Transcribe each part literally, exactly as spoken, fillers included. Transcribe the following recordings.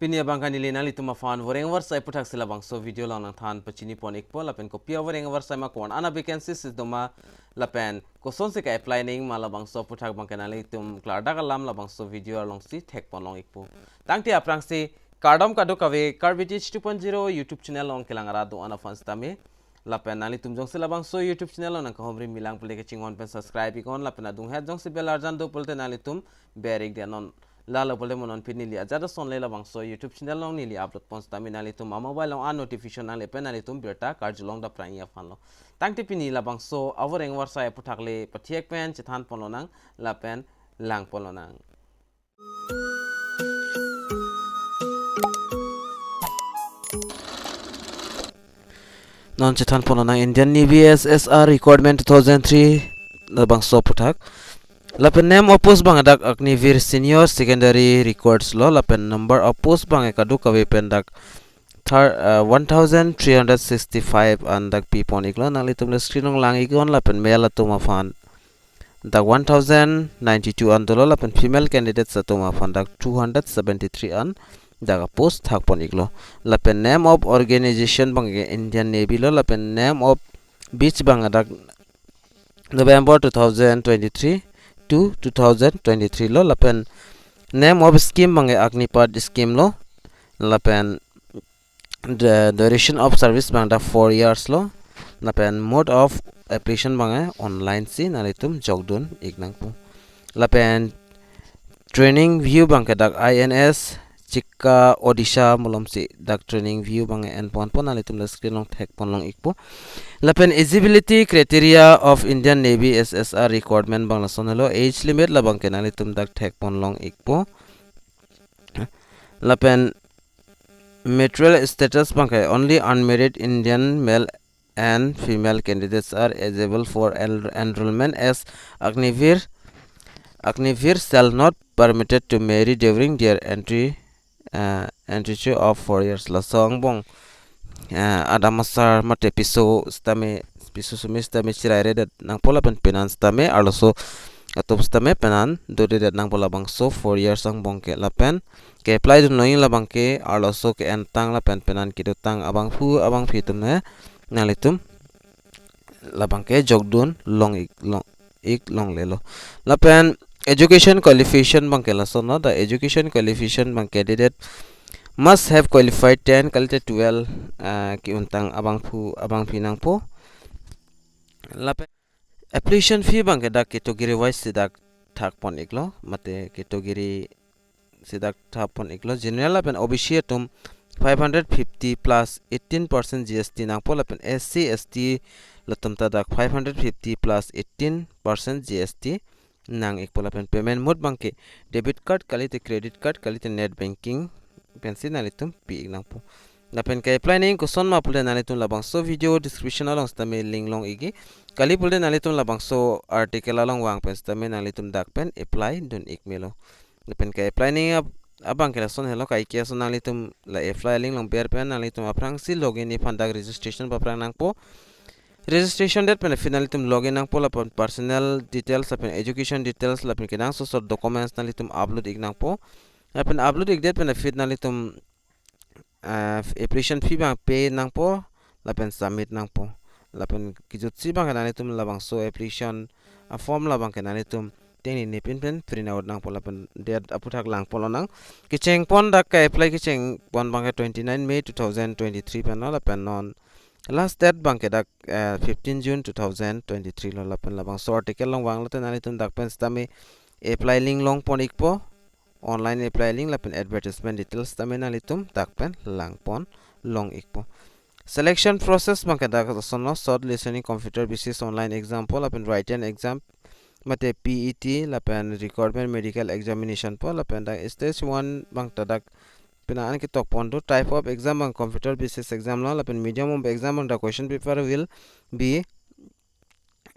Pini abang ke neli nanglitum aphan voreng varsai aputhak si labangso video along nangthan pachini pon ikpo lapen kopi avoreng varsai ma, ko-an a vacancies si doma lapen kosonsi ke-apply nangji ma labangso aputhak abang ke nanglitum klardak alam labangso video alongsi thek pon long ikpo. Tangte aphrangsi kardom kadokave Karbi Teach two point zero YouTube channel along kelang arat do-an aphan sitame lapen nanglitum jongsi labangso YouTube channel along nangkahumri milang pulote kachinghon pen subscribe iknon lapen adunghet jongsi bell arjan do pulote nanglitum ber ik de non. Lalo pulote mo non pini neli ajat ason le labangso YouTube channel along neli upload pon sitame nanglitum a-mobile along a-notification nangle pen nanglitum birta karjulong dapprang aphan lo. Tangte pini labangso avoreng varsai aputhak le pathek pen chethan pon lonang lapen lang pon lonang. Non chethan pon lonang Indian Navy S S R recruitment two thousand three labangso aputhak. Lapen name of post abang dak Agniveer Senior Secondary Recruits lo, lapen number of post abang kadokave pen dak thir-, uh, one thousand three hundred sixty-five an dak pi pon iklo. Nanglitum le screen along lang iknon lapen male atum aphan dak one thousand ninety-two an dolo lapen female candidates atum aphan dak two hundred seventy-three an dak a-post thak pon iklo. Lapen name of organization abang ke Indian Navy lo, lapen name of batch abang dak November two thousand twenty-three to two thousand twenty-three lo, lapen name of scheme abang ke Agnipath scheme lo, lapen the duration of service abang dak four years lo, lapen mode of application abang ke online si nanglitum jokdun ik nangpo. Lapen training view abang ke dak I N S Chikka Odisha malom si dak training view abang ke en pon pon, nanglitum le screen along thek pon long ikpo. Lapen eligibility criteria of Indian Navy S S R recruitment abang lason helo, age limit labang ke nanglitum dak thek pon long ikpo. Lapen marital status abang ke only unmarried Indian male and female candidates are eligible for en-, enrollment as Agniveer. Agniveer shall not permitted to marry during their entry, uh, entry of four years. Laso angbong, uh, adam asar mate piso sitame, piso sumi sitame chirairedet nangpo lapen penan sitame arloso atum sitame penan dodedet nangpo labangso four years angbong ke. Lapen ke-apply dun longji labang ke arloso ke-entang lapen penan kedotang abangphu abangphi atum ne nanglitum labang ke jokdun long ik long ik longlelo. Lapen education qualification abang ke lason lo, the education qualification abang candidate must have qualified ten kalite twelve, ah, ke-untang abangphu abangphi nangpo. Lapen application fee abang ke dak category wise si dak thak pon iklo, mate category si dak thak pon iklo. General lapen O B C atum five hundred fifty plus eighteen percent G S T nangpo, lapen S C S T latum ta dak five hundred fifty plus eighteen percent G S T nang ikpo. Lapen payment mode abang ke debit card kalite credit card kalite net banking pensi nanglitum pi ik nangpo. Lapen ke-apply nangji koson ma pulote nanglitum labangso video description along sitame link long ikji. Kali pulote nanglitum labangso article along vang pen sitame nanglitum dak pen apply dun ik melo. Lapen ke-apply nangji ab-, abang ke lason helo, kaike ason nanglitum la apply link along ber pen nanglitum aphrangsi login ji aphan dak registration paprang nangpo. Registration det pen aphi nanglitum login nangpo, lapen personal details lapen education details lapen kenangsot sot documents nanglitum upload ik nangpo. Lapen upload ikdet pen aphi nanglitum, ah, application fee abang pay nangpo lapen submit nangpo. Lapen kejutsi abang ke nanglitum labangso application a-form labang ke nanglitum tengnini pin pen print out nangpo lapen date aputhak lang pon lonang. Kecheng pon dak ke-apply kecheng pon abang ke twenty-nine May two thousand twenty-three pen lo, lapen non last date abang ke dak, eh, fifteen June two thousand twenty-three lo. Lapen labangso article along vang lote nanglitum dak pen sitame apply link long pon ikpo, online apply link lapen advertisement details sitame nanglitum dak pen lang pon long ikpo. Selection process abang ke dak lason lo, short listening computer basis online exam po, lapen written exam mate P E T, lapen recruitment medical examination po, lapen dak stage one abang ta dak pina an ketok pon do. Type of exam abang computer basis exam lo, lapen medium of exam abang the question paper will be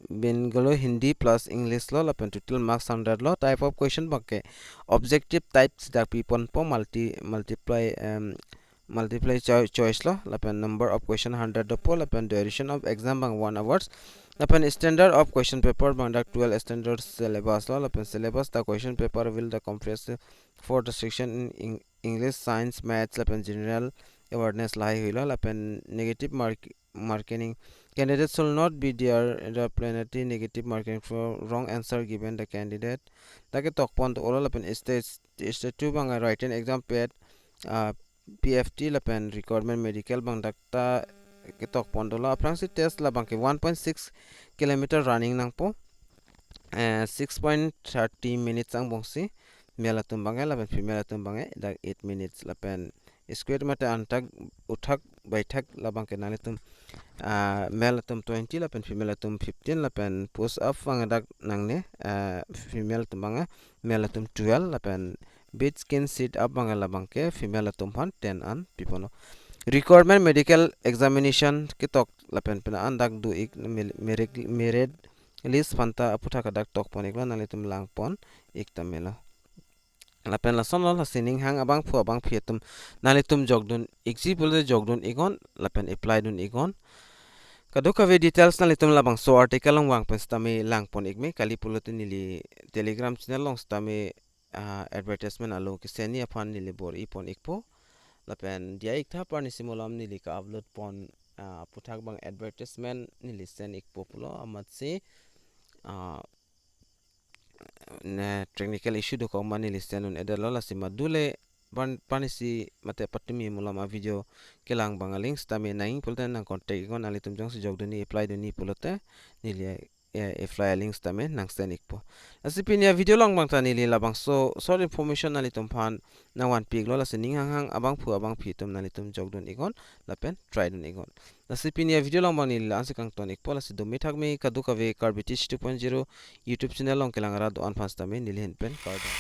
Bengali, Hindi plus English lo, lapen total marks hundred lo. Type of question abang ke objective type si dak pi ponpo, multi, multiply, em, multiply choi-, choice lo, lapen number of question hundred dopo, lapen duration of exam abang one hours, lapen standard of question paper abang dak twelve standard syllabus lo, lapen syllabus the question paper will the comprise for the section in Eng-, English, Science, Maths lapen General Awareness lahai helo lapen negative mark marking. Candidates shall not be there the penalty negative marking for wrong answer given the candidate. Dak ketok pon dolo lapen stage stage two abang written exam pad, ah, P F T lapen requirement medical abang dak ta ketok pon dolo. Aphrangsi test labang ke one point six kilometer running nangpo, eh, six point thirty minutes angbongsi, male atum abang ke lapen female atum abang ke dak eight minutes lapen squat mate anthak uthak baithak labang ke nanglitum, ah, male atum twenty lapen female atum fifteen lapen push up abang dak nangne, ah, female atum abang ke, male atum twelve lapen beach skin sit up abang ke labang ke female atum aphan ten an piponlo. Requirement medical examination ketok lapen pina an dak do ik mil-, merit, merit list aphanta aphuthak dak tok pon iklo, nanglitum lang pon ik tame lo. Lapen lasonlo, lasi ning hang abangphu abangphi atum nanglitum jokdun ikji pulote jokdun iknon lapen apply dun iknon. Kadokave details nanglitum labangso article along vang pen sitame lang pon ik me, kali pulote neli Telegram channel along sitame, ah, advertisement alo keseni aphan neli bor-i pon ikpo. Lapen diya iktha parnisi malom neli ka-upload pon, ah, aphuthak abang advertisement neli send ikpo pulo amatsi, ah, ne technical issue dokok ma neli send un-edetlo, lasi madule parn-, parnisi mate patumi malom a-video kelang abang a-link sitame nangji pulote nang contact iknon, nanglitum jongsi jokdunji apply dunji pulote neli, eh, apply a-link sitame nang send ikpo. Lasi pini a-video along abang ta neli labangso short information nanglitum aphan nangvanpi iklo, lasi ning hang hang abangphu abangphi atum nanglitum jokdun iknon lapen try dun iknon. Lasi pini a-video along abang neli la-ansi kangton ikpo, lasi dome thakme kadokave Karbi Teach two point zero YouTube channel along kelang arat do-an aphan sitame neli ahin pen kardom.